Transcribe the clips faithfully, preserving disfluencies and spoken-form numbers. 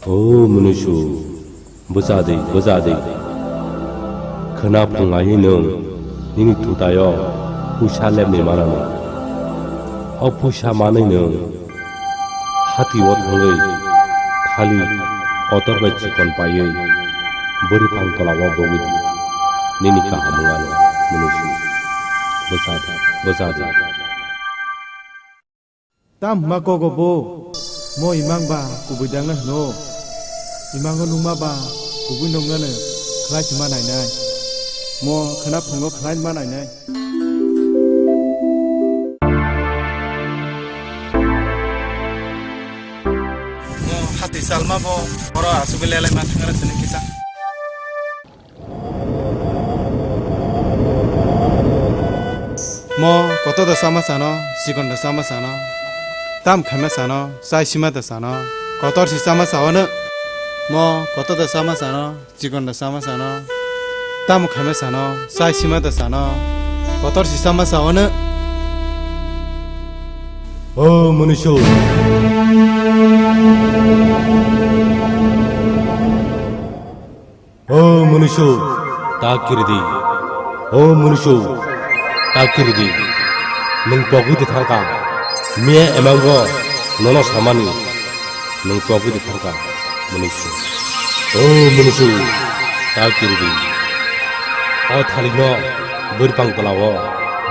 O mwnwisu, bwchadi, bwchadi. Khwna phunglaiwi nwng nini thutaio puisa lepni manani. O puisa manwi nwng hati o thangwi thali kotor bai chikon paiwi bwrwi phang tolao bogwi di. Nini kaham wngano mwnwisu. Bwchadi, bwchadi. Tam hwnma kogo bo, mo imang ba kubui dang na hwno. Imango nungma ba kubui nungnano khlai sima nainai. Mo khwna phungo khlai ma nainai. Mo hati salma bo oro asugwi lelai ma thangna sini kisa. Mo kotor da sama sano, sikon da sama sano, tam khaima sano, chai sima da sano, kotor si sama sao no. Mo kotor da sama sano, sikon da sama sano, tam khaima sano, chai sima da sano, kotor si sama sao no. O mwnwisu. O mwnwisu, ta kiridi. O mwnwisu, ta kiridi. Nwng pogwi de thangkha. Miya emango nono samani. Nwng pogwi de thangkha, mwnwisu. O mwnwisu, ta kiridi. O thalino bwrwipang tolao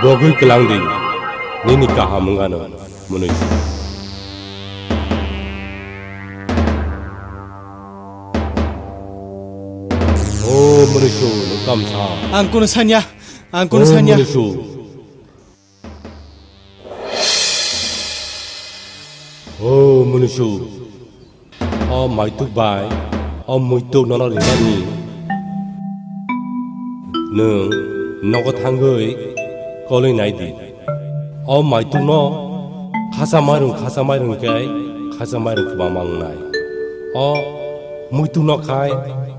bogwi kwlang di. Nini kaham wngano. Mwnwisu. O mwnwisu, nwng kamsa. Ang kunu sanya, ang kunu sanya. O mwnwisu. O mwnwisu. O maituk bai, o muituk nono rinani. Nwng nogo thangwi kolwi nai di. O maitukno khasa mairung, khasa mairung khe khasa mairung kwbangma wngnai. O muitukno khai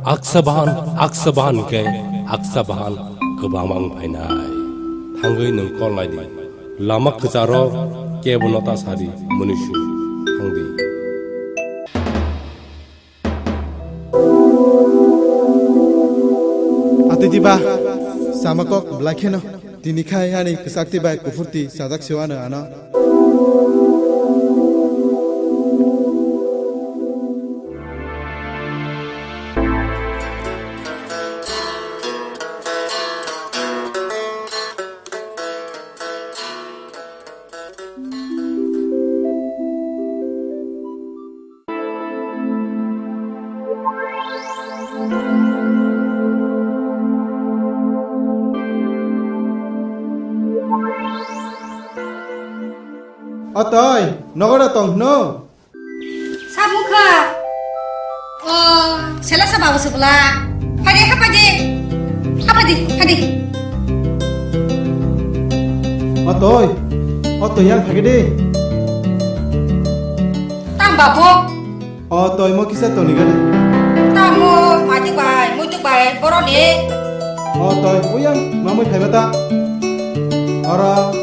aksa bahan, aksa bahan khe aksa bahan kwbangma wng phainai. Thangwi nwng kol nai di. Lama kwcharo kebo no ta sadi, mwnwisu thang di. Atiti ba, sama kok belai kheno. Tini khai ani kwchak twi bai kuphur twi chajak se wano ano. Atoi, nogo da tong hwno? Samukha. O, sela sa babu subla. Phade, ha phade. Ha phade, phade. O toi. O toi yang phage de. Tam babu. O toi mo kisa toni gani. Tamo, mati bai, mutu bai, boroni. O toi, uyang, mamui phaiba ta. Oro,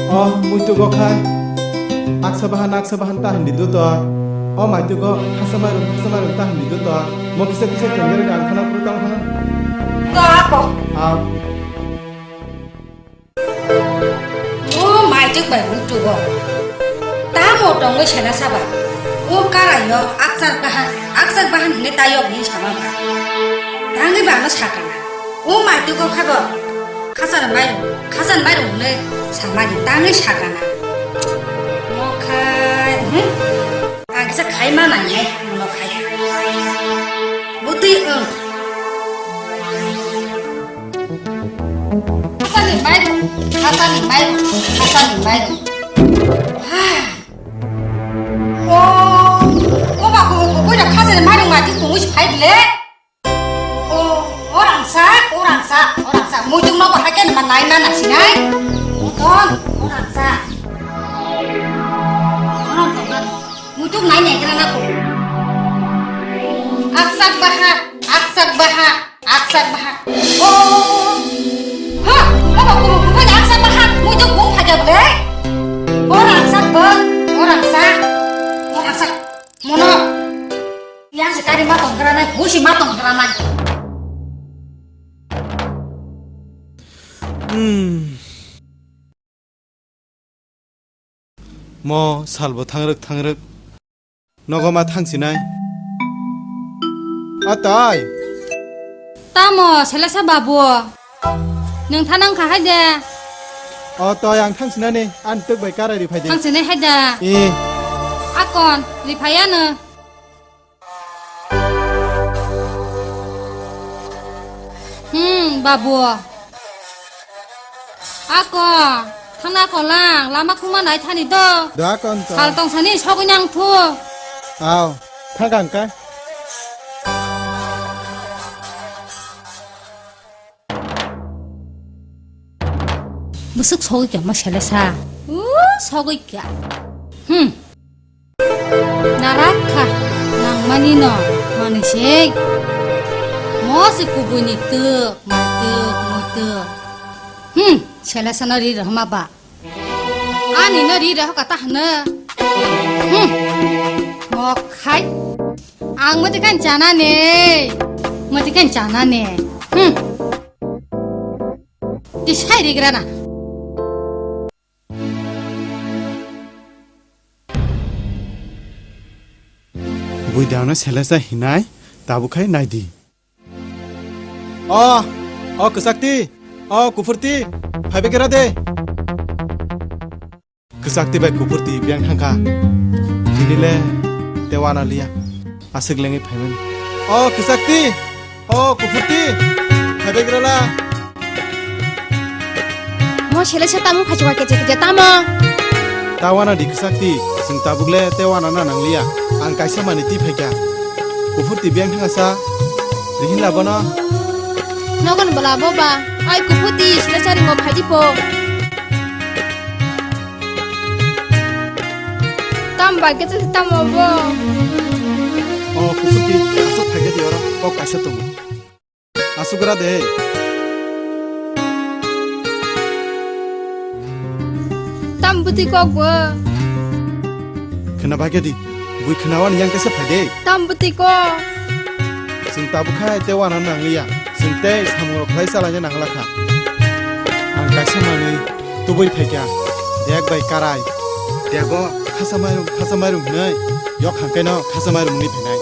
o muitu go khai. Aksa bahan, aksa bahan ta hindi duto. O maitu go, khasa mairung, khasa mairung ta hindi duto. Mo kisa kisa kengeri dan khana puru tang khana. To ako. A. O maitu bai muitu go. Tamo tongoi sana saba. O karayo aksa bahan, aksa bahan hini tayok ni sama ba. Tangi ba no sakana. O maitu go khabo. Khasar mairung, khasar mairung hwnwi samani tangwi sakana. Mo khai, hmm? Ang kisa khai ma nai nai, mo khai. Butwi wng. Khasani mairung, khasani mairung, khasani mairung. Ha. O, o ba ko, ko, ko, khasani mairung ma ti ko, phai bile. O, o rangsa, o rangsa, o rangsa. Muituk no bahai khe ma nai ma nasinai. Muton, o rangsa. O rangsa, muituk nai nai kena na ko. Aksak baha, aksak baha, aksak baha. O, ha, o ba ko, ko, ko, aksak baha. Muituk bung phaja bole. O rangsa, o, o rangsa, o rangsa. Mono. Gari ma tong granai, busi ma tong granai. Hmm. Mo salbo thangrwk thangrwk. Nogo ma thangsinai. O toi. Tamo, selesa babu. Nwng thanang kha hai de. O toi, ang thangsinani, ani twk bai karai ri phai de. Thangsinai hai da. E. Akon, ri phai ano. Hmm, babu. Ako, thangna kolang, lama khuma nai thani do. Da kon ta. Sal tong sani sogwi nang thu. Aw, thang kang kai. Bwswk sogwi kya ma selesa. U, sogwi kya. Hmm. Narakha, nangmani no, manwi se. Mo se kubui ni twk, mai twk, mui twk. Hmm, selesa no ri rwma ba. Ani no ri rwkha ta hwno. Hmm. Mo khai. Ang mwtwi khan chana ne. Mwtwi khan chana ne. Hmm. Tisai rigra na. Buidangno selesa hinai, tabuk khai naidi. O, o kwchakti, o kuphurti, phaibai kera de. Kwchakti bai kuphurti biyang thangkha. Tini le tewana liya. Aswk lengwi phaimani. O kwchakti, o kuphurti, phaibai kera la. Mo selesa tamo phachuka keche keche tamo. Tawana di kwchakti, chwng tabuk le tewana na nangliya. Ang kaisa mani ti phaikha. Kuphurti biyang thangasa. Rihin labono. Nogon bwla bo ba. Ai kuphurti selesa ringo phaidi po. Tam bai khe tamo bo. O kusuti asuk phaikhe di oro kok kaisa tongo. Asuk gra de. Tam buti kok bo. Khna bai khe di. Bui khna wan yang kaisa phai de. Tam buti kok. Chwng tabuk khai tei wana nangliya. Chwng tei samung rok khlai chalaina nangla kha. Ang kaisa manwi tubui phaikha. Dek bai karai. Dego khasa mairum, khasa mairum hwnwi yok hangkeno khasa mairum wngwi phainai.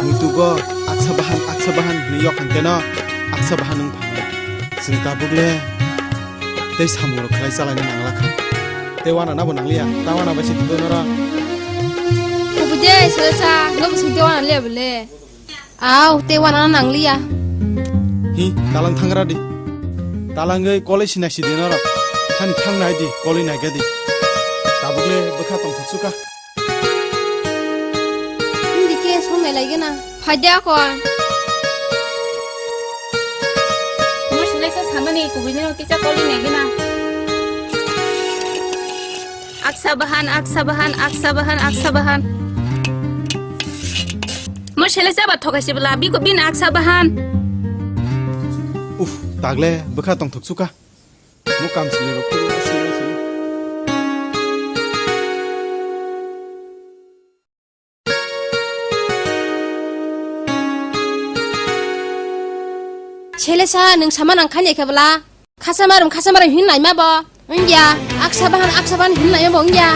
Muitugo aksa bahan, aksa bahan hwnwi yok hangkeno aksa bahan wng phainai. Chwng tabuk le tei samung rok khlai chalaina nangla kha. Tei wana nabo nangliya. Ta wana bai se tubui noro. Kubui de sila sa, nobo sing tei wana le bole. Aw, tei wana nangliya. Hi, talang thangra di. Talangwi koloi sinai sidi norok. Thani thang nai di, koloi nai di. Tabuk le bwkha tongthok suka. Hindi ke song nai lai gana. Phai de akon. Mo silai sa samani kubui no kisa koloi nai gana. Aksa bahan, aksa bahan, aksa bahan, aksa bahan. Mo sele saba thokai se bla, biko bin aksa bahan. Uf, tagle bwkha tongthok suka. Mo kam sini rok phuru sini sini. Sele sa nwng sama nang khani khe bla. Khasa marum, khasa marum hin naima bo. Wngya, aksa bahan, aksa bahan hin naima bo wngya.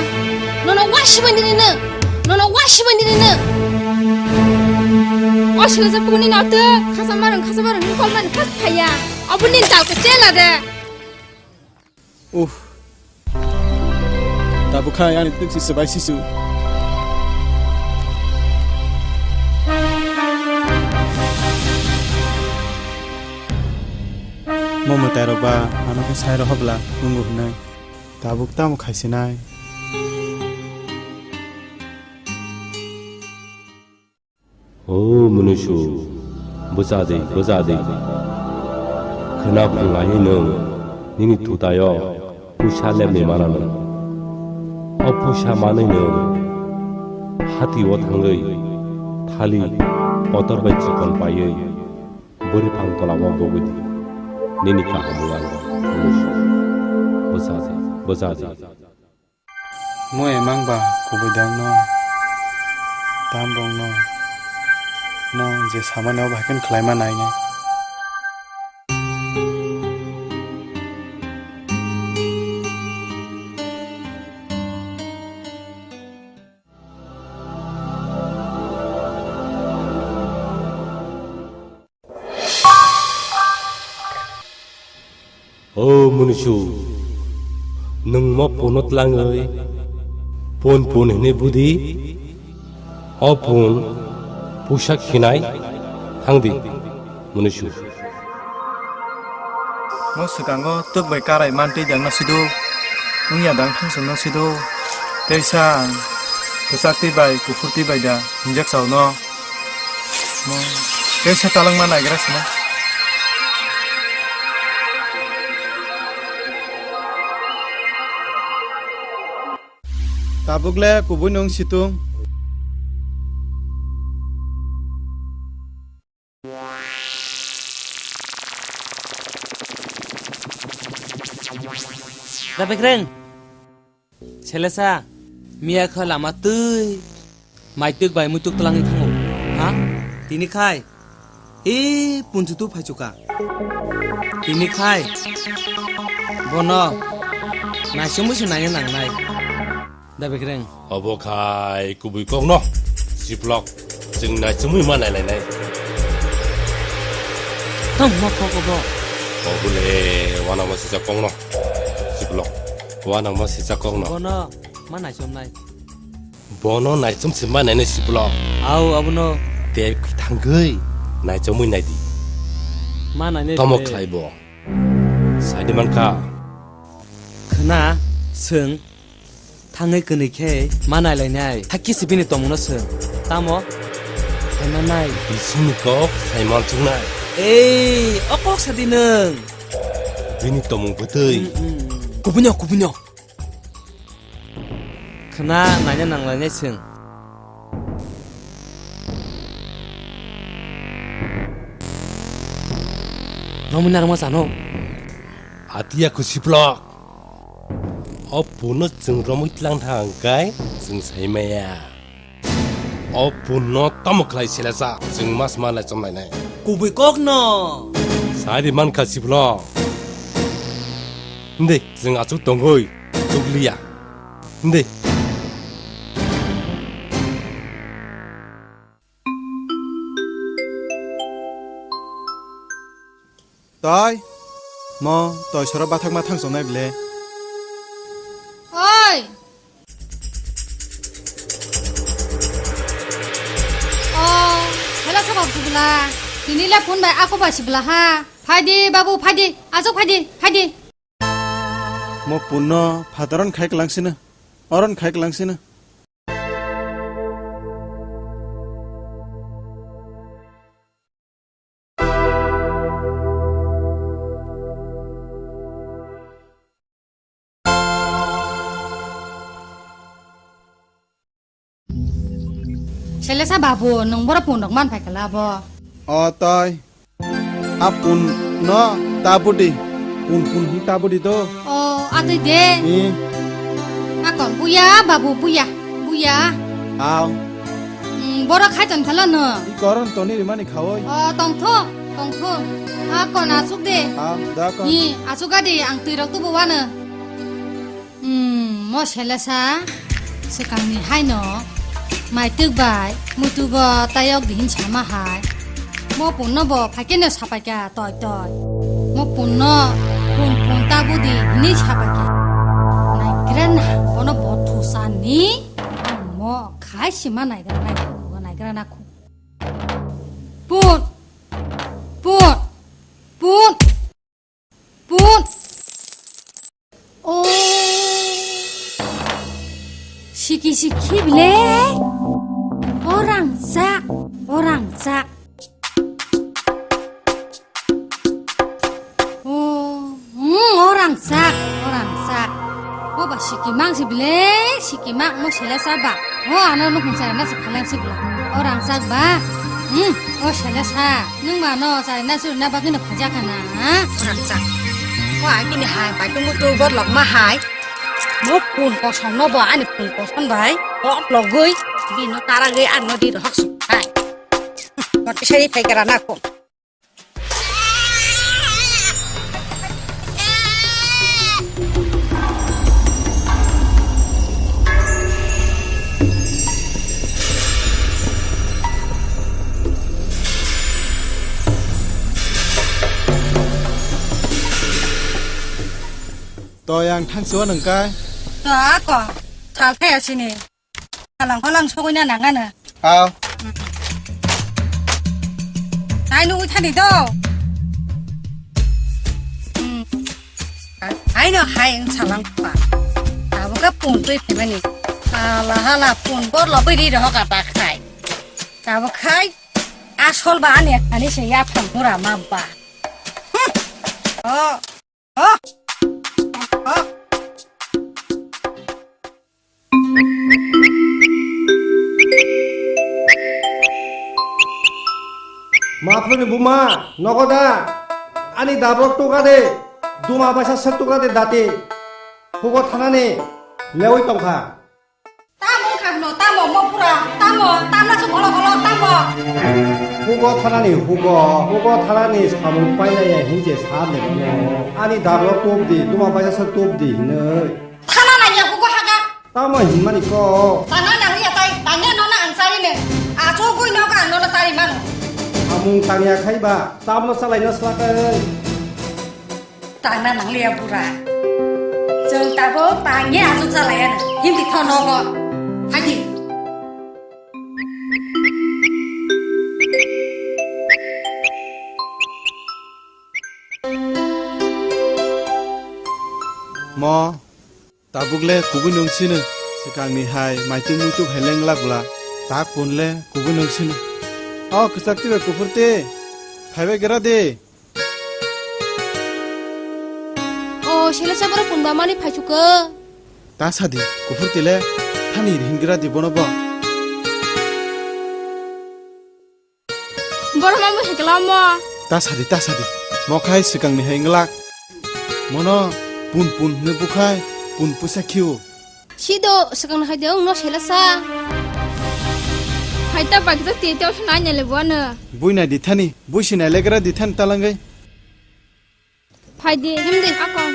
Nono wasiba nini nw. Nono wasiba nini nw. O sila sa puni no te. Khasa marum, khasa marum hin kol mani phas phaya. Abuni tal ke chela de. Uff. Tabuk khai ani twk si swbai sisu. Mo mwtai rok ba ano khe sai rw hobla nungo hwnwi. Tabuk tamo khaisinai. O mwnwisu, bwcha di, bwcha di. Khwna phrwnglahi nwng nini thutaio puisa lepni mana nwng. O puisa manwi nwng hatio thangwi thali kotor bai chikon paiwi bwrwi phang tolao bogwi di. Nini kaham wng ango, mwnwisu. Bwcha di, bwcha di. Mo emang ba kubui dang no, tam rong no, No je samani o bahai khe khlaima nainai. O Munisu, nwng mo puno tlangwi pun pun hwnwi budi, o pun puisa khinai thangdi, Munisu. Mo swkango twk bai karai mantwi dang no sido, wngya dang thangsong no sido, teisa ang kwchak twi bai kuphur twi bai da hinjak chao no. Mo, teisa talangma naigra sino. Tabuk le kubui nwng situng. Da bekreng. Selesa, miya kha lama twi maituk bai muituk twlangwi thango. Ha? Tini khai. E punchutu phaichuka. Tini khai. Bono. Naisomwi se naina nangnai. Da bekreng. Obo khai kubui kokno. Siplok. Chwng naisomwi ma nailainai. Tamo ma kok obo. Obo le wanama sijak kokno. Siplok. Wanama sijak kokno. Bono. Ma naichomnai. Bono naichom se ma nainai siplo. Au, abono. Te thangwi naichomwi naidi. Ma nainai. Tomo khlai bo. Saidi mankha. Khna, swng. Thangwi kwnwi khe ma nailainai. Hakhe se bini tongmungno swng. Tamo? Saima nai. Bisingni kok saima chungnai. Ei, o kok sadi nwng. Bini tongmung bwtwi. Mm, mm. Kubunyo, kubunyo. Khna naina nanglainai chwng. Romwi narwkma chano. Atiya khusiplok. O puno chwng romwi tlang thang kai chwng saimaya. O punno tamo khlai selesa chwng mas ma lai chom lainai. Kubui kokno. Sadi mankha siblo. Hindi chwng achuk tongoi chukliya. Hindi. Tei mo toi soro bathakma thang chonai ble. Oi. O, hela sa babu sibla. Tini le phone bai ako bai sibla ha. Phaidi babu phaidi. Asuk phaidi, phaidi. Mo punno phataron khai klangsina. Oron khai klangsina. Selesa babu, nwng boro pun rok man phai kala bo. O tei. A pun no tabudi. Pun pun hi tabudi do. O, adui de. I. Akon buya, babu buya, buya. Aw. Mm, boro khai ton khala no. I koron toni rimani khawoi. O, tongtho, tongtho. Akon asuk de. Aw, da kon. I, asuk adi ang twi rok tubu wano. Hmm, mo selesa swkangni haino maitwk bai muitu bo tayok di hin sama hai. Mo punno bo phaikeno sapaikha toi toi. Mo punno pun pun ta budi hinwi sapaikha. Naigra na bono bo thusani ang mo khai sima naigra nai naigra na khu. Pun pun pun. Pun. O. Siki siki bile. Orang sak, orang sak. O, hmm, orang sak, orang sak. O ba siki mang si bile, siki mang mo selesa ba. O ano nuk mung sa na si phalang si bla. Orang sak ba. Hmm, o selesa. Nwng ba no chari na churi na bagwi no phaja kana, ha? Rangchak. Bo agini hai bai tungbu tu bor lok ma hai. Mo pun kosong no bo ani pun kosong bai. Bor logwi bino taragwi ar no di rohok suk hai. Mati sari phai gara na ko. To yang thangsiwa nang kai. To ako, sal thaya sini. Salang kolang sogoi na nang ano. Aw. Hai nugui thani to. Hmm. Hai no hai ang salang pa. Abo ka pun tui phemani. Hala hala pun bor lo bidi roho ka ta khai. Abo khai. Asol ba ani ani se ya phang pura ma ba. Hmm. Oh. Oh. Oh. Ma phone buma, nogo da? Ani dabrok tuka de, duma baisa sek tuka de dati. Hugo thanani lewi tongkha. Tamo wngkha hwno, tamo mo pura, tamo, tamna se golo golo, tamo. Hugo thanani hugo, hugo thanani samung painaya hinje sa de bono. Ani dabrok tup di, duma baisa sek tup di hinoi. Thana nangya hugo haga. Tamo hinmani ko. Thana nangya tai, tanya nona ang sari ne. Aso gui noga ang nona sari mano. Amung tangya khaiba, tamno salai no slakai. Tangna nangliya bura. Chwng tabuk tangya asuk salai ano. Hindi tho nogo. Haji. Mo. Tabuk le kubui nung sino, swkang ni hai maitung muituk hai lenglak bwla, tak pun le kubui nung sino. O kwchak twi bai kuphur twi, phaibai gra di. O selesa borok pun ba mani phaichukha. Ta sadi, kuphur twi le, thani hin gra di bono bo. Borok mamung hai khe lamo. Ta sadi, ta sadi. Mo khai swkang ni hai wng glak. Mono pun pun hwnwi bukhai, pun puisa khiu. Sido swkang ni hai de wng no selesa. Hai ta bai kisa te te osa nai nai le bo no. Bui nai di thani, bui si nai le gra di thani talangai. Phaidi, himdi, akon.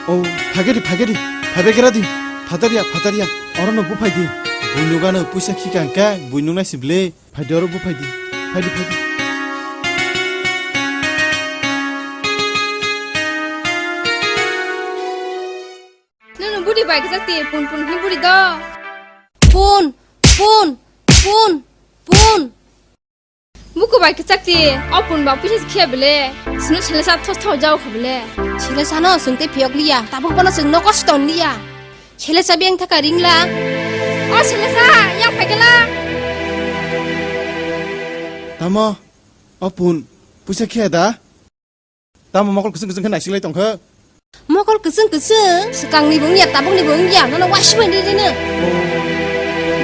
O, phagedi, phagedi, phabegradi, phatarya, phatarya, orono buphaidi. Buinugano puisa khikang khe, buinungnai sible, phaidi oro buphaidi, phaidi, phaidi. Nunu budi bai kisa ti, pun, pun, hi budi do. Pun, pun, pun, pun. Buku bai kwchak ti, o pun ba puisa se khiya bele. Sino selesa thos thos jao kha bele. Selesa no swng te phiyok liya, tabuk bono swng no kosto liya. Selesa beng thaka ringla. O selesa, yang phai gela. Tamo, o pun, puisa khiya da? Tamo mokol kwchwng kwchwng khe naisik lai tong kha? Mokol kwchwng kwchwng, swkang ni bo wngya, tabuk ni bo wngya, nono waisuk bai rwi rwino.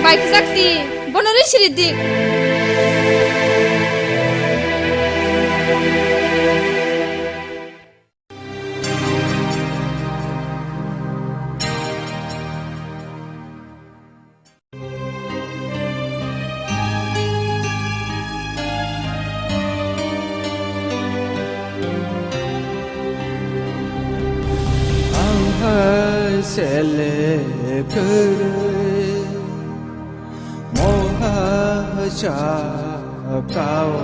Bai kwchak ti, bono rwi siri di. Ang hai sele kwrwi moha cha kao.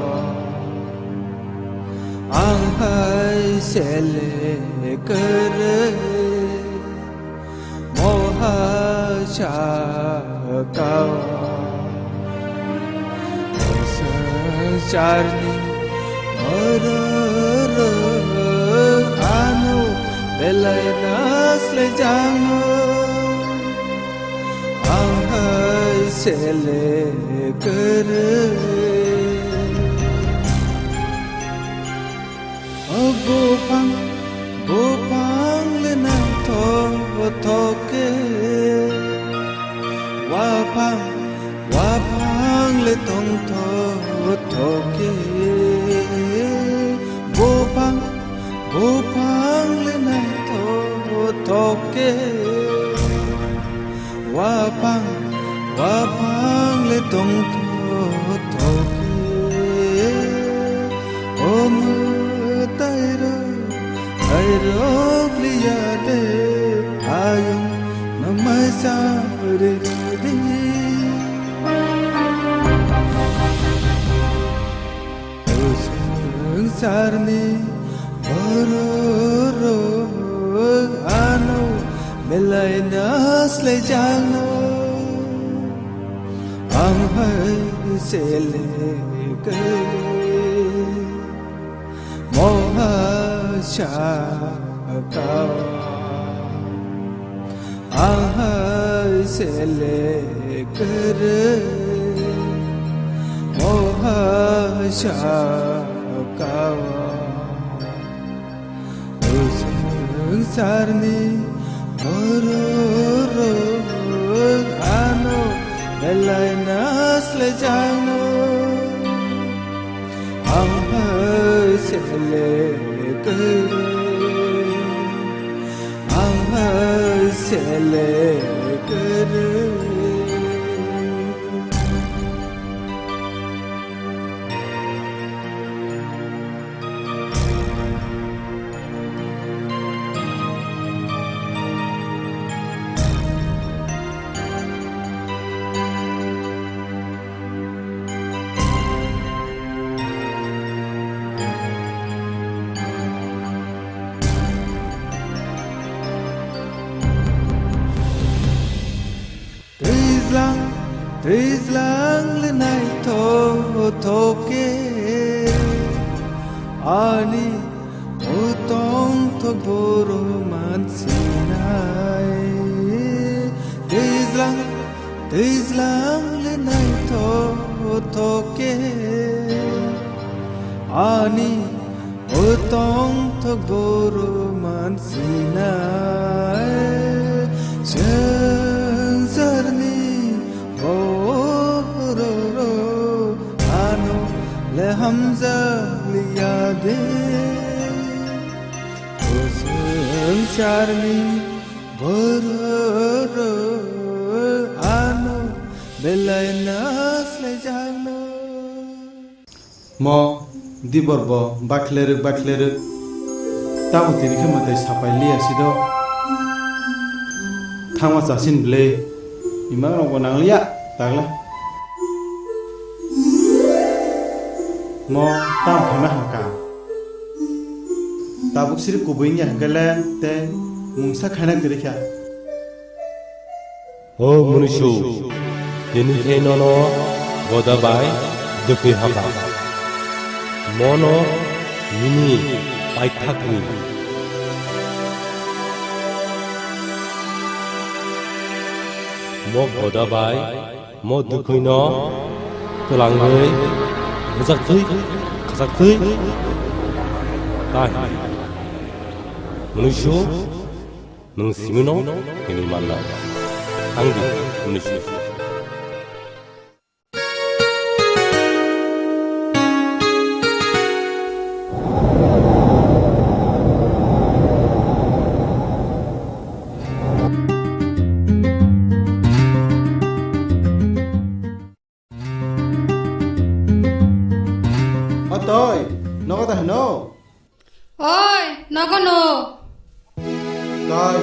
Ang hai sele kwrwi moha cha kao. Charni ororo ano belai nasle jango. Ang hai sele kwrwi. O buphang, buphang le naithok thok khe, waphang, waphang le tongthok thok khe. Buphang, buphang le naithok thok khe, waphang, waphang le tongthok thok khe. Obliya de ayung namai sa re de. Swngcharni bororok ano belai naslaijakno ang hai selekwi moha sakao. Ang hai sele kwrwi, o hai sakao. O swngcharni bororok ano belai naslaijakno. Ang hai sele kwrwi, ang hai sele kwrwi. Twijlang, twijlang le naithok thok khe ani o tongthok borok mansinai. Twijlang, twijlang le naithok thok khe ani o tongthok borok mansinai. Swngcharni bororok ano le hamjakliya de. O swngcharni bororok ano belai naslaijakno. Mo dibor bo baklerwk baklerwk. Tamo tini khe mwtai sapai liya si do. Thangma chasin ble. Imang rok bo nang liya tagla. Mo tam khaima hangka. Tabuk siri kubui wngya hwnkhe le tei mungsa khaina kwrwi kha. O mwnwisu, tini khe nono goda bai dwkhwi haba. Mono nini paithakni. Mo goda bai mo dwkhwino twlangwi bujaktwi, khajaktwi ta hini. Mwnwisu. Nwng simino hwnwi manna. Thang di, hwnwi si. O toi, nogo da hwno? Oi, nogo no. Tai,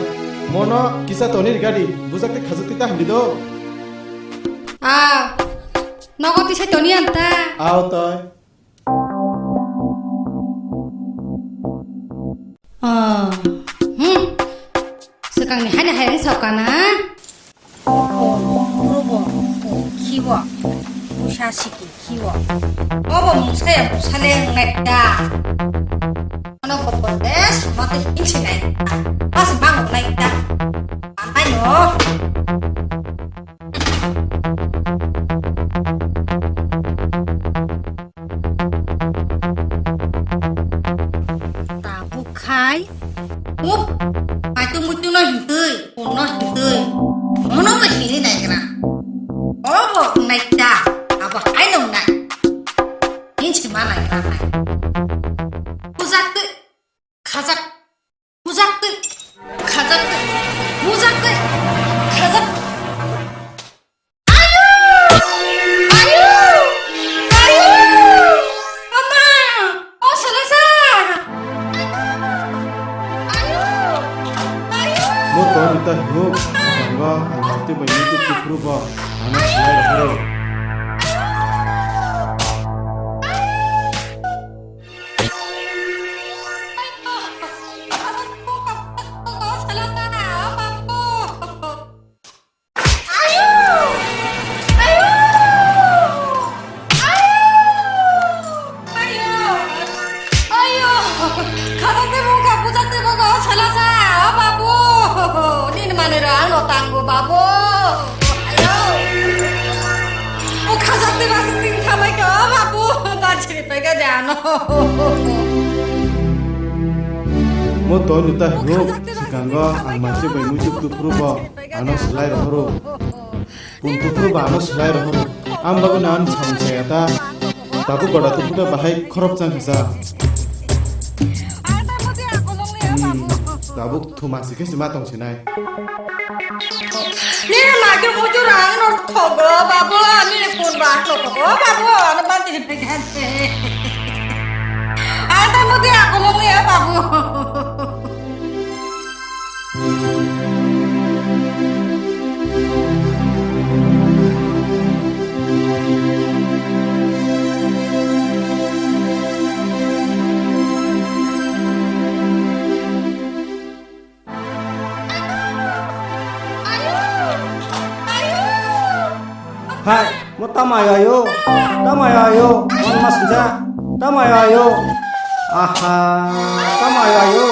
mono kisa toni rigadi, bujak te khajak te ta hindi do. A, nogo tisa toni anta. Ao tai. Ah, hmm. Swkangni haino hai wng saukana. Obo, obo, obo, khibo, busa siki khibo. Obo mungsa ya mungsa le wngnai da. Ano obo de sama te hinsi nai. Pas bang wngnai da. Amai no. Tabuk khai, up, kaitung muitung no hintui, pun no hintui, mono bo hini nai gra. Obo wngnai da, abo hai no wngnai. Hinsi ma nai gra nai. Bujak twi, khajak. Bujak twi, khajak twi, bujak twi, khajak. Ayu! Ayu! Ayu! Ama! O salasa! Ayu! Ani ta huk, sanggo, ang mati bai YouTube tu phuru bo, ano slai rohoro. Ayo! Ayo! Khajak tei mungkha bujak tei bogo salasa, o babu! Nini manwi rw ano tangbo babu! Ayo! O khajak tei bajak tei thamai kha, o babu! Barchiri pega de ano! Mo to nuta hino, sikango ang masi bai muitu tu phuru bo, ano slai rohoro. Pun tuphru ba ano slai rohoro. Ang bagwi no ano samung saya ta. Tabuk goda tuphru ta bahai khorop chang kha sa. Hmm, tabuk thuma si khe si ma tong sinai. Nini ma khe mujur ang no thogo, babu, nini pun ba ang no thogo, babu, ano manti ni pegante. Ang ta mudi akolong ya, babu. Hai, mo tamo ayo ayo, tamo ayo ayo, mo ma sinja, tamo ayo ayo, aha, tamo ayo ayo.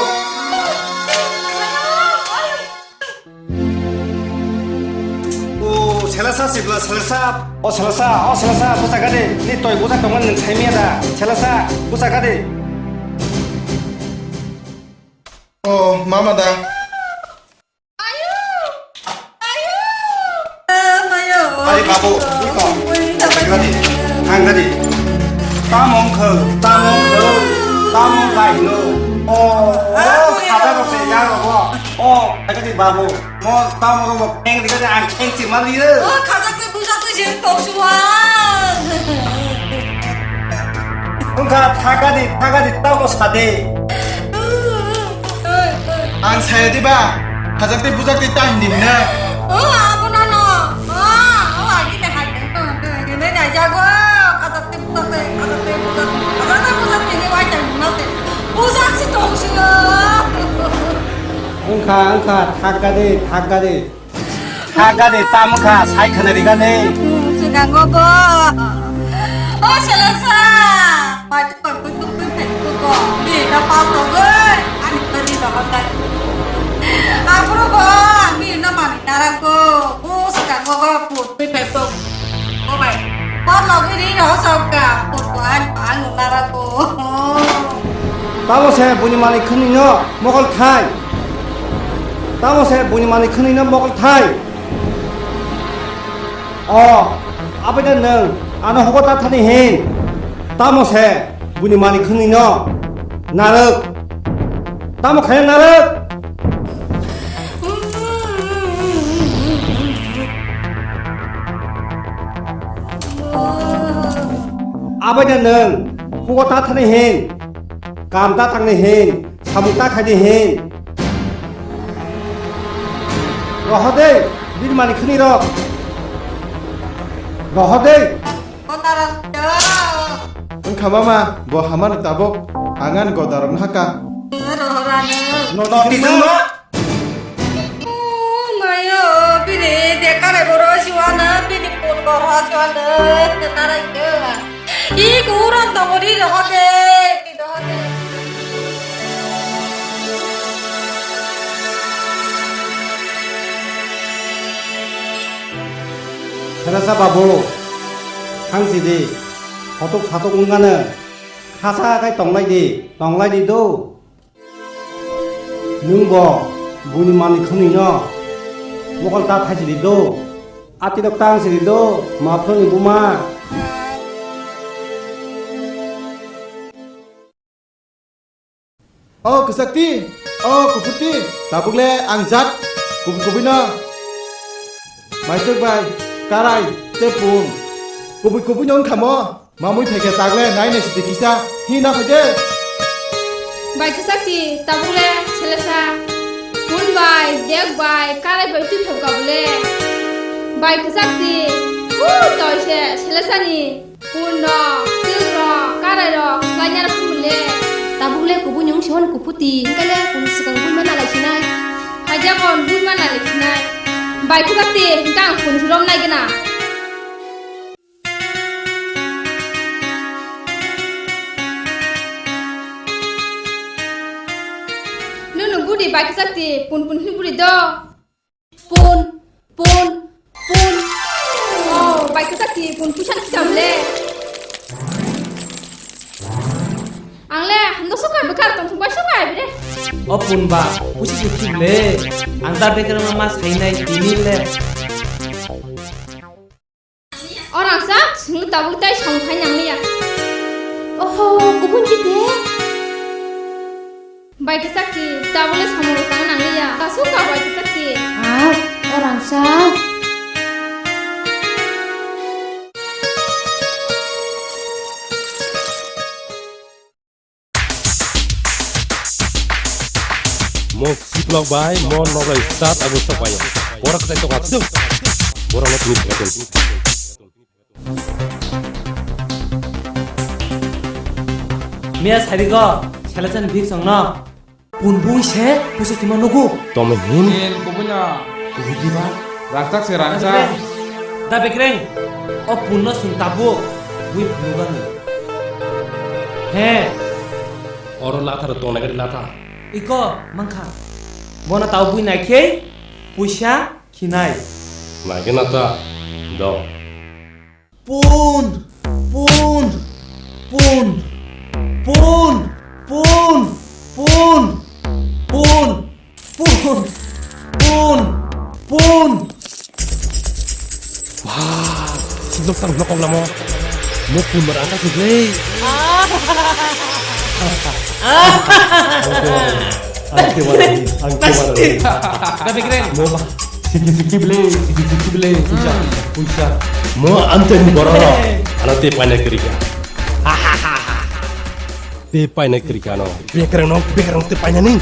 O selasa sibla selasa, o selasa, o selasa, busa gade, ni toi busa tongan nang saimia da, selasa, busa gade. O mama da. Ayo! Ayo! Ayo! Ari babu, iko. Thank gadi. Tamo wngkha, tamo wngkha, tamo wngkha hino. O, o, khata rok se ya rogo. O, thank gadi babu. Mo tamo rok mo peng di gadi ang peng si mali re. O, khata ke buja tu je to suwa. Wngkha, thagadi, thagadi, tamo sade. Ang saya di ba, khajak tei bujak tei ta hindi na. O, abo na no. O, o, agi na hai. Ini na jago, khajak tei bujak tei, khajak tei bujak tei, khajak tei bujak tei ni wai tang na te. Bujak si tong si. Wngkha, wngkha, thagadi, thagadi. Kha gade, tamo kha, sai khana ri gade. Sikango bo. O selasa. Pai tu koi tu tu tu tu ko. Ni da pa to goi. Ani to ni da pa tai. Apro bo. Ni na mani nara ko. O sikango bo pu tu pe to. O bai. Por lo giri ro sok ka. Pu ko an pa ngu nara ko. Tamo se buni mani khani no mokol thai. Tamo se buni mani khani no mokol thai. O, abaida nwng ano hogo ta thani hin. Tamo se buni mani khwngwi no narwk. Tamo khaina narwk. Abaida nwng hogo ta thani hin. Kam ta thangni hin. Samung ta khaidi hin. Rohor de, bini mani khwni rok. Rohor de. Wngkha mama, bo hamani tabuk ang ani godarok no haka. No, no, tijwng no. O mayo, bini dekare boro siwana, bini pun boro siwana, narai ke. I kuran tongo ri rohor de, ri rohor de. Kherasa babu, thang si di, hotok satok wngkha nw, khasa khai tonglai di, tonglai di do. Nwng bo buini manwi khwnwi no mokol ta thaisidi do. Atirok tang sidi do, ma phwrwngni buma. O kwchakti, o kuphurti, tabukle ang jat kubui kubui no. Maisuk bai, karai, tei pung. Kubui kubui no wngkha mo. Mamui phaikhe tagle nai nai sidi kisa hina phaide. Bai kisa ki tabukle selesa. Hun bai de Bai, karai bai twi thok ka bole. Bai kwchak ti. Hu, toi se, selesani. Pun rok, til rok, karai rok, slai nya rok bole. Tabuk le kubui nyung siwan kuphuti. Hingkale pun swkang bui mana lai sinai. Haja kon bui mana lai sinai. Bai kwchak ti, hingkang pun rom nai gana. Nunu budi bai kwchak ti, pun pun hini budi do. Pun, pun, pun. Oh, bai kwchak ti, pun puisa ni kitab le. Ang le, hando soka bekar tong bai soka bire. O pun ba, puisa si kitab le. Ang ta bekar ma mas hai nai tini le. Orang sak, sini tabuk tai song phai nang ya. Oho, kubun kite. Bai kwchak ti, tabuk le samung tang nang ya. Kasu ka bai kwchak ti. Au, orang sak. Mo siplok bai, mo nogai start abo sok bai. Borak sai tok atsuk. Borak no tini phatin. Mia sabi go, selection fix ong no. Pun bui se, pusa kima nugu. Tome hin. Kel kubunya. Kubuji ba. Rangchak se rangchak. Da bekreng. O punno sung tabuk. Bui phunukgani. He. Oro lathar tongnai gari latha. Iko mangkha. Bono tau bui naikhei puisa khinai. Naikhe nata. Do. Pun, pun, pun, pun, pun, pun, pun. Pun, pun, pun, pun. Wah, siblok sang blok kok lamo. Mo pun mar angka sik lei. Ang kewala, ang kewala, ang kewala. Tapi keren. Mo ba, siki siki beli, siki siki beli. Puja, puja. Mo ante ni bororo. Ana te paine kerika. Te paina krikano. Bekrang no, bekrang te paina ni.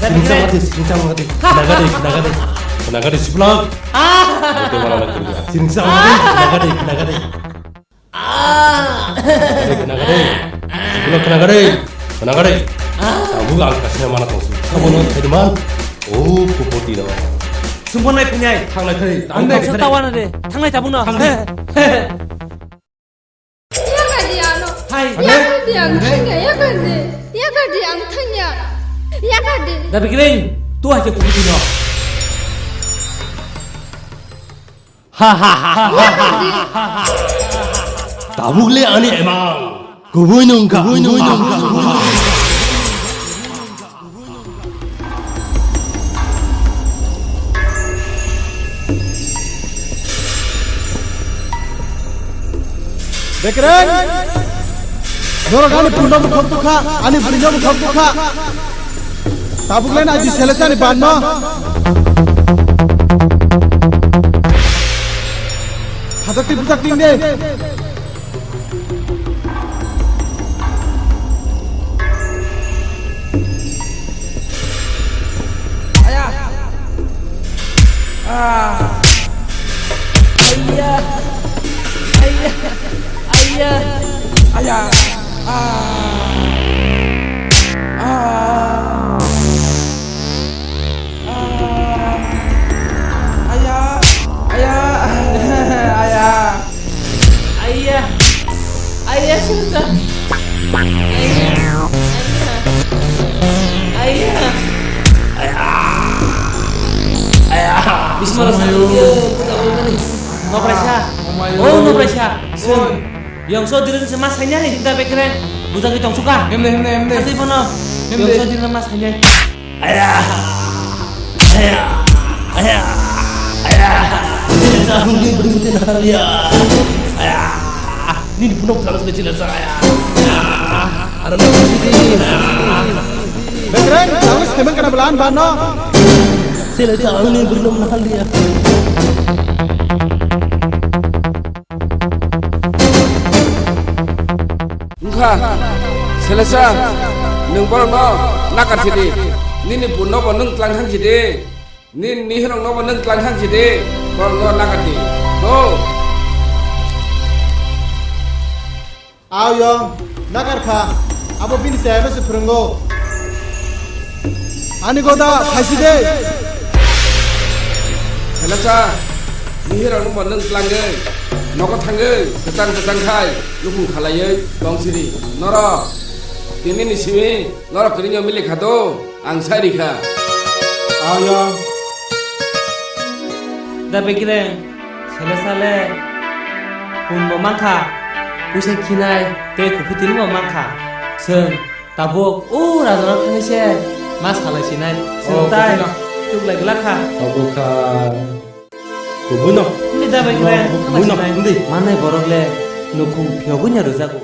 Sining sama te, sining sama te. Nagade, nagade. Nagade siplok. Te mana na krika. Sining sama te, nagade, nagade. Nagade, nagade. Siplok nagade. Nagade. Tabu ang kasih mana tong. Kamu no, teman. Oh, kupoti no. Semua naik punya. Thanglai thai. Ang tak tawana de. Thanglai tabu no. Thanglai. Yakadi ano. Hai. Yakadi ang thangya, yakadi. Yakadi ang thangya. Yakadi. Da bekreng, tu hai ke kubuti no. Ha ha ha ha. Yakadi. Tabuk le ani emang. Kubui nungka, kubui nungka. Bekreng! Norok ani punno bukhok tukha, ani bwrwino bukhok tukha. Tabuk le aji selesani banno. Hajak tik bujak ting de. Aya. Ah. Aya. Aya. Aya. Aya. Ah. Ah. Ah. Aya. Aya. Aya. Aya. Aya, susah. Aya. Aya. Aya. Aya. Bismillah. Omayo. Iya, kita mau nih. Mau periksa? Omayo. Oh, mau periksa. Sun. Oi. Yang so dirin semas hanya nih, kita pikirin. Buta kita suka. Hemde, hemde, hemde. Nanti mana? Hemde. Yang so dirin mas hanya. Aya! Aya! Aya! Aya! Aya! Aya! Aya! Aya! Nini punok dalam sudah jelas saya. Aya! Ada lagi sini. Bekreng, kamu semen kena belaan bano. Sila sa ang ni beri nong nakal dia. Wngkha, selesa, nwng borokno nakar sidi, nini punno bo nwng tlang thang sidi. Nini mihirok nobo nwng tlang thang si de, borok no nakar di. No. Aw yong, nakar kha. Abo bini chayano se phwrwngo. Ani goda, khaisi de. Helasa, mihirok nobo nwng tlangwi, nogo thangwi, kwchang kwchang khai, nukhung khalaiwi tong siri. Norok, tini ni simi, norok kwrwngno mili kha do. Ang sai rikha. Ayo. Da begreng, sele sale, pun bo mankha, puisa khinai, tei kuphu tini bo mankha. Seng, tabuk, o rajana thangwi se, ma salai sinai. Seng tai, kubuno. Tuk lai glak kha. Tabuk kha. Kubuno. Ni da begreng, kubuno. Manai borok le, nukhung phiyogwi nya rwjago.